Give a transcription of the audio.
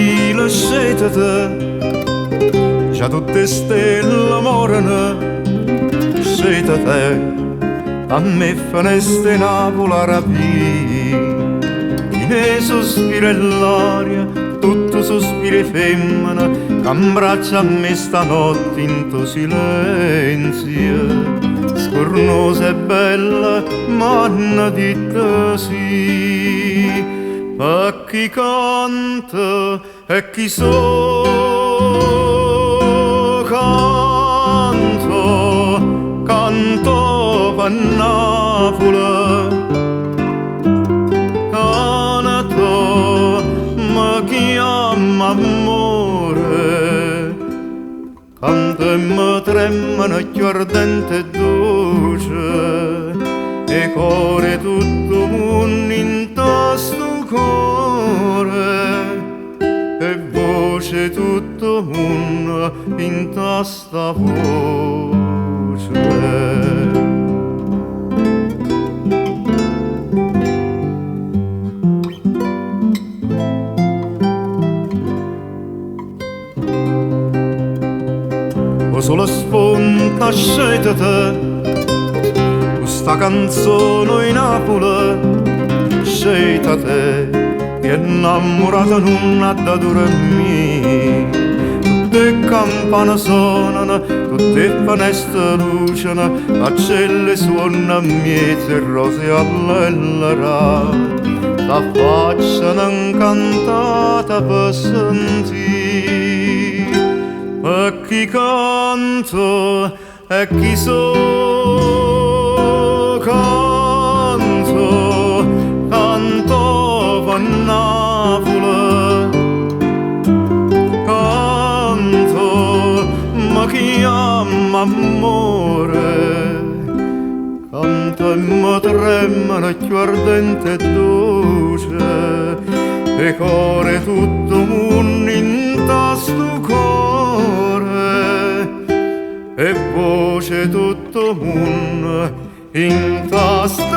Aprile, scétate, già tutte 'e stelle mòreno. Scétate, damme 'e ffeneste 'e Napule arapì. Chine 'e suspire ll'aria, tutto suspire 'e femmena ca 'mbraccio a me stanotte 'int' 'o silenzio, scurnosa e bella, m'hanno ditto sì. Pe chi canta e chi so', canto, canto pe Napule. Canto, me chiamma ammore. Canto e me tremmano cchiù ardente e doce 'e core 'e tutt' 'o munno 'int'a stu core e voce 'e tutt' 'o munno 'int'a sta voce. O sole sponta, scétate, cu 'sta canzone 'e Napule, scétate, chi è 'nnammurato nun ha da durmì. Tutt' 'e campane sonano, tutt' 'e feneste luceno, faccelle 'e suonno 'mmiez' 'e rose allellera, s'affacciano 'ncantate pe sentì. Pe chi canto e chi so', canto, canto pe Napule. Canto, me chiamma ammore. Canto e me tremmano cchiù ardente e doce 'e core 'e tutt' 'o munno 'int'a stu core e voce 'e tutt' 'o munno 'int'a stu.